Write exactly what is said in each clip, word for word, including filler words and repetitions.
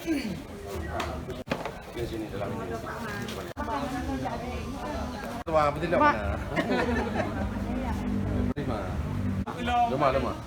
Di sini dalam ini. Wah, betul tak mana? Terima. Lemah, lemah.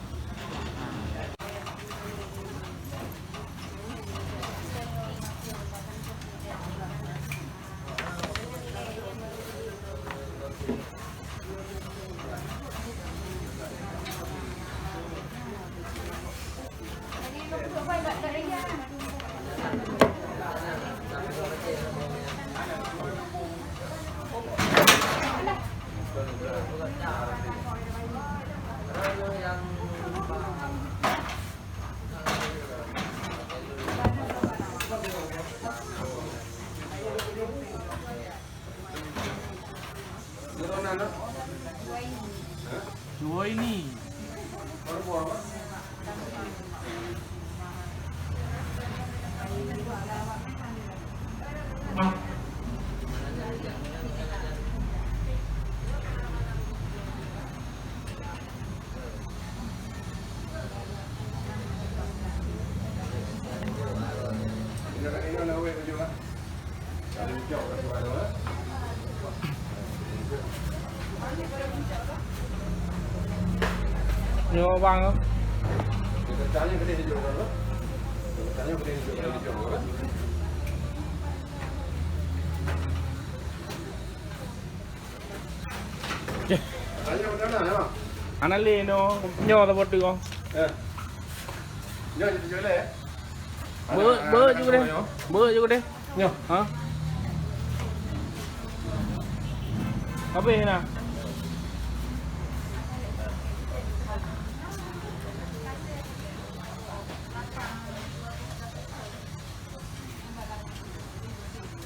Juwaini. Nyoe bang. Hana lé nyoe, nyoe saboh teuk oh. Beuet, beuet ju deh. Beuet ju deh. Nyoe. Ha? Habéh na.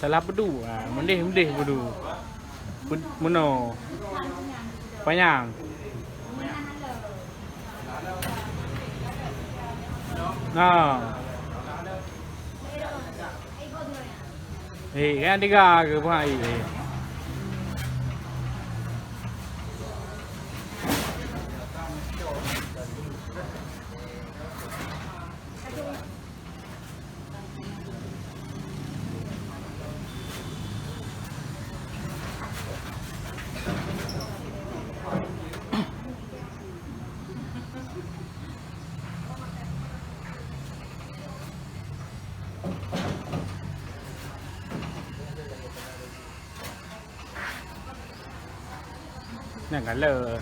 Salah peudu. Ha, meudeh, meudeh peudu. Peudu, meunoe. Panyang. Ha. Eh, kan tiga ke, Pak? Eh. Nyang galak.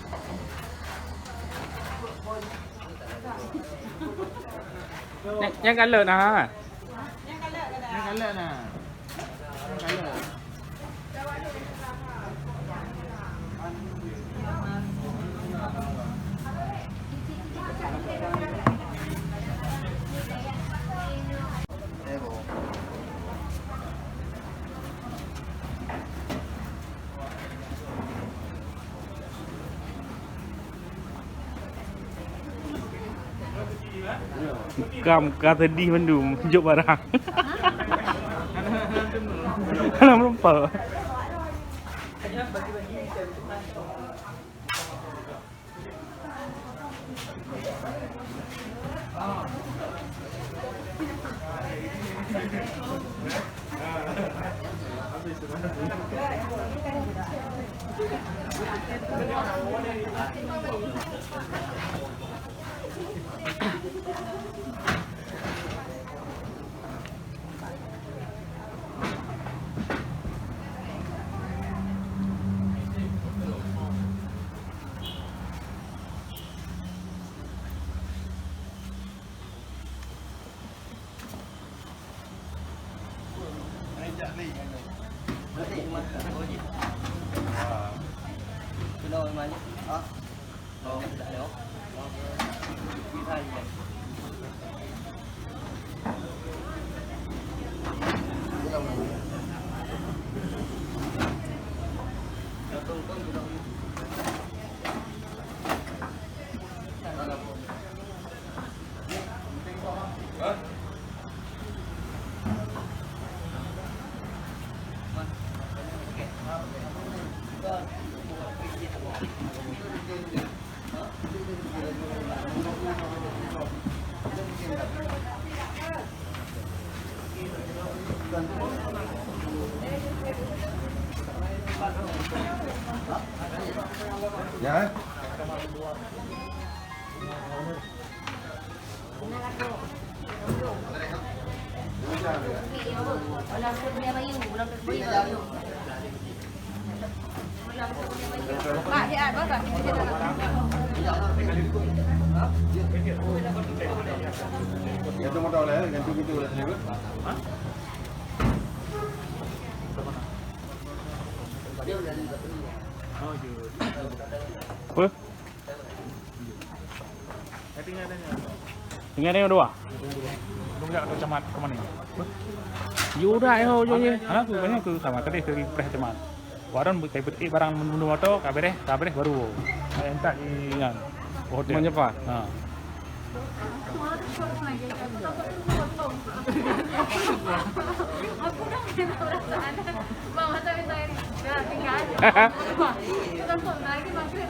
Nyang, nyang galak na. Nyang galak na. Nyang galak. Muka-muka sedih mandum, jok barang. Hana meureumpok. Apa? Tinggai dua. Belum jak ke camat ke mana? Yuda yo yo ye. Hana tu banyak tu sama tadi dari preh camat. Warung bukai betik barang menu moto ka bereh, ka bereh baru. Entak di nyan. Hotel. Menyepa. Ha. Aku dah kena perasaan. Bang, masa minta ini. Dah, tinggal aja. Bang, kita kok lagi maghrib.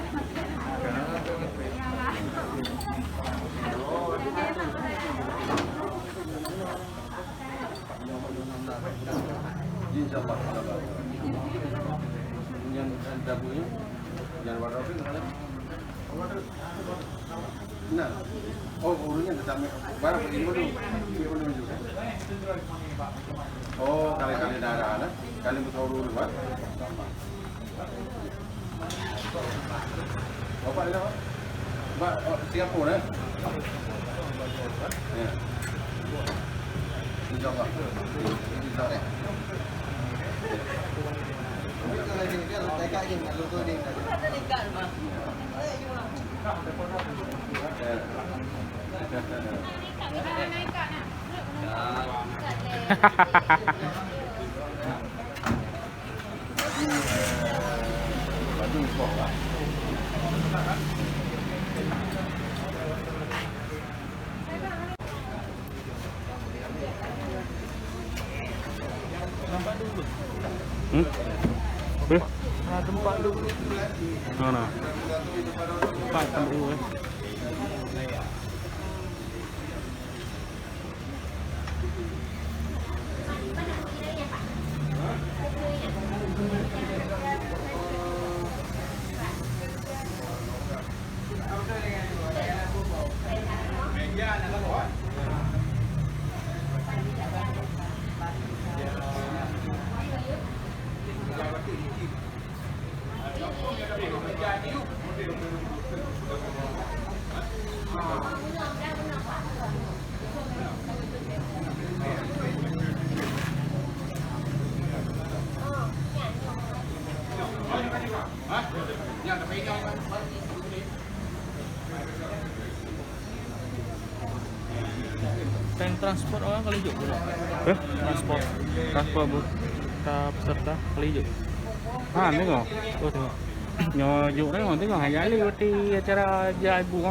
Insya Allah. Yang, yang dabunya, yang warna pink, mana? Nah. Oh, gurunya tetap barang pergi dulu. Pergi dulu juga. Oh, kali-kali dah ada, nah. Kali betul dulu, Pak. Bapak ni apa? Pak, oh, Singapura, eh? Ya. Insya Allah. Insya Allah. Hmm? Eh? Mana? Tempat dulu, eh. Tank transport orang kali jok pula. Eh? Transport. Transport bu. Ta peserta kali jok. Ha, tengok. Oh, tengok. Nyoe jok tengok, tengok. Hanya lewat acara jai bu.